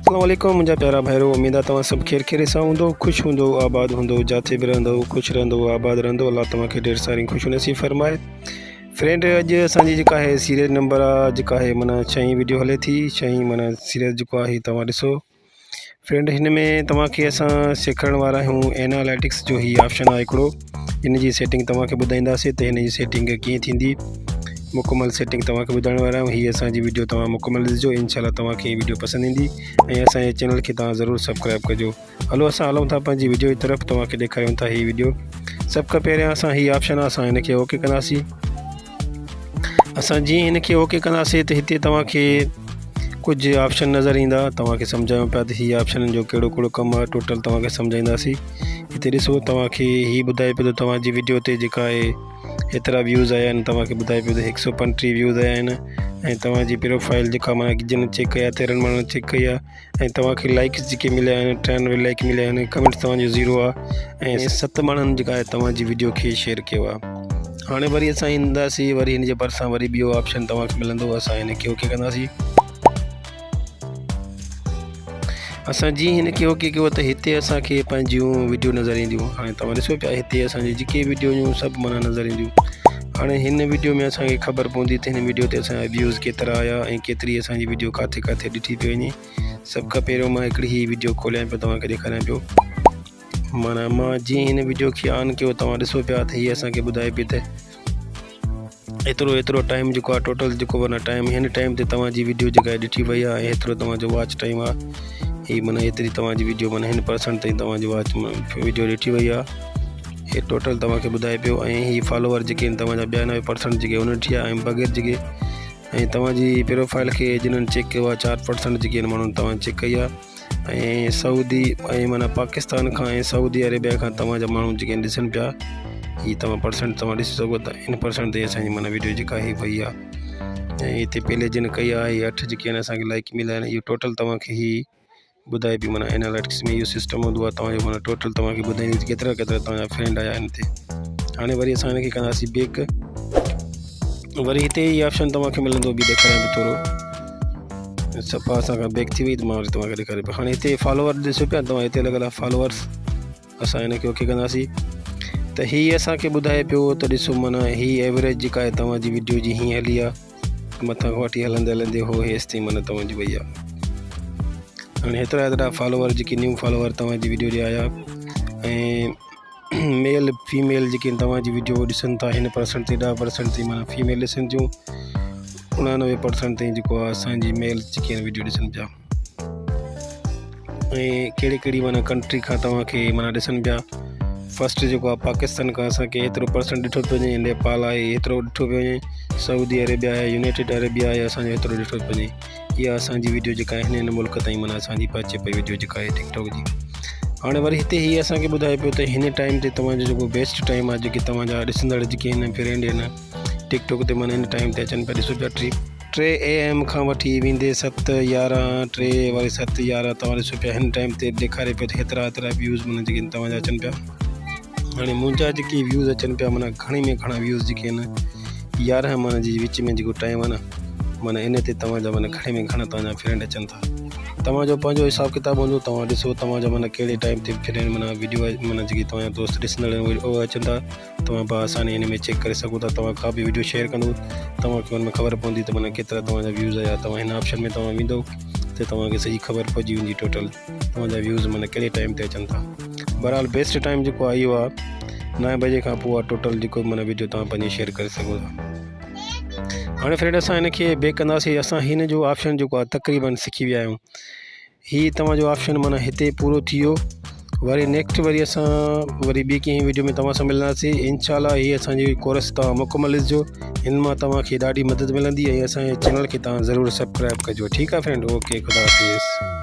اسلام عليڪم منهنجا پيارا ڀائرو اميد آ توهان سڀ خير خير سان هوندو خوش هوندو آباد هوندو جاٿي به رهندو خوش رهندو آباد رهندو الله توهان کي ڍير ساري خوشيون نصيب فرمائي فرينڊ اڄ اسان جي جيڪا آهي سيريز نمبر آ جيڪا آهي معنی ڇهين ويڊيو هلي ٿي ڇهين معنی سيريز جيڪو آهي توهان ڏسو فرينڊ هن ۾ توهان کي اسان سيکارڻ وارا آهيون اينالائٽڪس جو هي آپشن آهي هڪڙو ان جي سيٽنگ توهان کي ٻڌائينداسين ته هن جي سيٽنگ ڪيئن ٿيندي مڪمل سيٽنگ توهان کي ٻڌائڻ وارا آهيون هي اسان جي وڊيو توهان مڪمل ڏسجو انشاء الله توهان کي هي وڊيو پسند ايندي ۽ اسان جي چينل کي توهان ضرور سبسڪرائب ڪجو هلو اسان هلون ٿا پنهنجي وڊيو جي طرف توهان کي ڏيکاريون ٿا هي وڊيو سڀ کان پهريان اسان هي آپشن اسان هن کي اوڪي ڪنداسين اسان جيئن هن کي اوڪي ڪنداسين ته هتي توهان کي ڪجهه آپشن نظر ايندا توهان کي سمجهايون پيا ته هي آپشن جو ڪهڙو ڪهڙو ڪم آهي ٽوٽل توهان کي سمجهائينداسين هتي ڏسو توهان کي هي ٻڌائي پيو ته توهان جي وڊيو تي جيڪا آهي ايترا ويوز آيا آهن توهان کي ٻڌائي پيو ته هڪ سو پنٽيهه ويوز آيا آهن ۽ توهان جي پروفائل جيڪا معنيٰ جن چيڪ ڪئي آهي تيرهن ماڻهن چيڪ ڪئي آهي ۽ توهان کي لائڪس جيڪي مليا آهن 93 لائڪ مليا آهن ڪمينٽس توهان جو زيرو آهي ۽ ست ماڻهن جيڪا آهي توهان جي ويڊيو کي شيئر ڪيو آهي هاڻي وري اسان اينداسين وري هن جي ڀرسان وري ٻيو آپشن توهان کي ملندو اسان هن کي اوڪي ڪنداسين اسان جيئن هن کي اوڪي ڪيو ته هتي اسان کي پنهنجيون وڊيو نظر اينديون هاڻي توهان ڏسو پيا هتي اسان جي جيڪي وڊيو هيون سڀ معنيٰ نظر اينديون هاڻي هن وڊيو ۾ اسان کي خبر پوندي ته هن وڊيو تي اسان جا ويوز ڪيترا آيا ۽ ڪيتري اسان جي وڊيو ڪاٿي ڪاٿي ڏٺي پئي وڃي سڀ کان پهريون مان هڪڙي هي وڊيو کوليان پيو توهان کي ڏيکاريان پيو معنيٰ مان جيئن هن وڊيو کي آن ڪيو توهان ڏسو پيا ته هي اسان کي ٻڌائي پئي ته ايترو ايترو ٽائيم جيڪو آهي ٽوٽل جيڪو معنيٰ ٽائيم هن ٽائيم تي توهان جي وڊيو جيڪا ڏٺي وئي آهي ۽ هيترو توهان جو واچ ٽائيم آهي هي معنيٰ هيتري توهان جي وڊيو معنيٰ هن پرسنٽ تائين توهان جي واچ وڊيو ڏٺي وئي آهي هي ٽوٽل توهان کي ٻڌائي پيو ۽ هي فالوور جيڪي آهن توهان جا 92 پرسنٽ جيڪي انهن ڏٺي آهي ۽ بغير جيڪي ۽ توهان جي پروفائل کي جنهن چيڪ ڪيو آهي 4% جيڪي آهن ماڻهن توهان چيڪ ڪئي آهي ۽ سعودي ۽ معنيٰ پاڪستان کان ۽ سعودي عربيا کان توهان جا ماڻهو جيڪي ڏسن پيا هي توهان پرسنٽ توهان ڏسي سگهو ٿا ان پرسنٽ تي اسانجي معنيٰ ويڊيو جيڪا هي وئي آهي ۽ هتي پهلي جن ڪئي آهي هي اٺ جيڪي آهن اسانکي لائڪ مليا آهن اهو ٽوٽل توهان کي هي ٻڌائي پئي معنيٰ انالائٽڪس ۾ اهو سسٽم هوندو آهي توهان جو معنيٰ ٽوٽل توهان کي ٻڌائيندي ڪيترا ڪيترا توهان جا فرينڊ آيا آهن هتي هاڻي وري اسان هن کي ڪنداسين بيڪ وري هتي هي آپشن توهان کي ملندو به ڏيکاريان پيو ٿورو صفا اسان کان بيڪ ٿي وئي ته مان وري توهان کي ڏيکاري پيو هاڻي هتي فالوور ڏسو پيا توهان هتي لڳل آهي فالوورس اسان هن کي اوڪي ڪنداسين ته هي اسان کي ٻڌائي پيو ته ڏسو معنيٰ هي ايوريج جيڪا آهي توهان جي وڊيو جي هيئن هلي آهي مٿان کان وٺي هلندي هلندي هو هيس تائين معنيٰ توهان جي وئي آهي هاڻي هيترا هيترا فالوور جيڪي نيو فالوور توهان جي وڊيو جي آيا ۽ ميل فيميل جيڪي توهان جي وڊيو ڏسن ٿا هن پرسنٽ تي 10% تائين معنيٰ فيميل ڏسن ٿيون 99% تائين جيڪو آهي اسانجي ميل جيڪي آهن وڊيو ڏسن پيا ۽ ڪهڙي ڪهڙي معنيٰ ڪنٽري کان توهان کي معنيٰ ڏسن پيا فرسٽ جيڪو آهي پاڪستان کان اسانکي هيترو پرسنٽ ڏٺو پيو وڃي نيپال آهي هيترو ڏٺو پيو وڃي سعودي عربيا آهي يونائيٽيڊ عربيا آهي اسانجو هيترو ڏٺو پيو وڃي اها اسان جي وڊيو جيڪا هن هن ملڪ تائين معنيٰ اسان جي پهچي پئي وڊيو جيڪا آهي ٽڪ ٽاڪ جي هاڻي وري هتي هي اسان کي ٻڌائي پيو ته هن ٽائيم تي توهان جو جيڪو بيسٽ ٽائيم آهي جيڪي توهان جا ڏسندڙ جيڪي هن فرينڊ هن ٽڪ ٽاڪ تي معنيٰ هن ٽائيم تي اچن پيا ڏسو پيا ٽي ٽي اي ايم کان وٺي ويندي ست يارهن ٽي وري ست يارهن توهان ڏسو پيا هن ٽائيم تي ڏيکاري پيو ته هيترا هيترا ويوز معنيٰ جيڪي توهان جا اچن پيا هاڻي منهنجا جيڪي ويوز اچن پيا معنيٰ گهڻي ۾ گهڻا ويوز جيڪي آهن يارهن معنيٰ جي وچ ۾ جيڪو ٽائيم آهي نه معنيٰ ان تي توهان جا معنيٰ گهڻي ۾ گهڻا توهان جا فرينڊ اچن ٿا توهان جو پنهنجو حساب ڪتاب هوندو توهان ڏسو توهان جا معنيٰ ڪهڙي ٽائيم تي فرينڊ معنيٰ ويڊيو معنيٰ جيڪي توهان جا دوست ڏسندڙ آهن اهي اچن ٿا توهان با آساني ان ۾ چيڪ ڪري سگهو ٿا توهان ڪا به ويڊيو شيئر ڪندو توهان کي ان ۾ خبر پوندي ته معنيٰ ڪيترا توهان جا ويوز آيا توهان هن آپشن ۾ توهان ويندو ته توهان کي سڄي خبر پئجي ويندي ٽوٽل توهان جا ويوز معنيٰ ڪهڙي ٽائيم تي اچن ٿا بهرحال بيسٽ ٽائيم جيڪو آهي اهو آهي نائين بجي کان پوء آهي ٽوٽل جيڪو معنيٰ ويڊيو توهان پنهنجي شيئر ڪري سگهو ٿا هاڻي فرينڊ اسان هن کي بيڪ ڪنداسين اسان هن جو آپشن جيڪو آهي تقريبن سکي ويا آهيون هي توهان جو آپشن معنيٰ هتي پورو ٿي ويو وري نيڪسٽ وري اسان وري ٻي ڪنهن ويڊيو ۾ توهان سان ملنداسين انشاء الله هي اسان جي ڪورس توهان مڪمل ڏسجو هن مان توهان کي ڏاڍي مدد ملندي ۽ اسان جي چينل کي توهان ضرور سبسڪرائب ڪجو ٺيڪ آهي فرينڊ اوڪي خدا حافظ.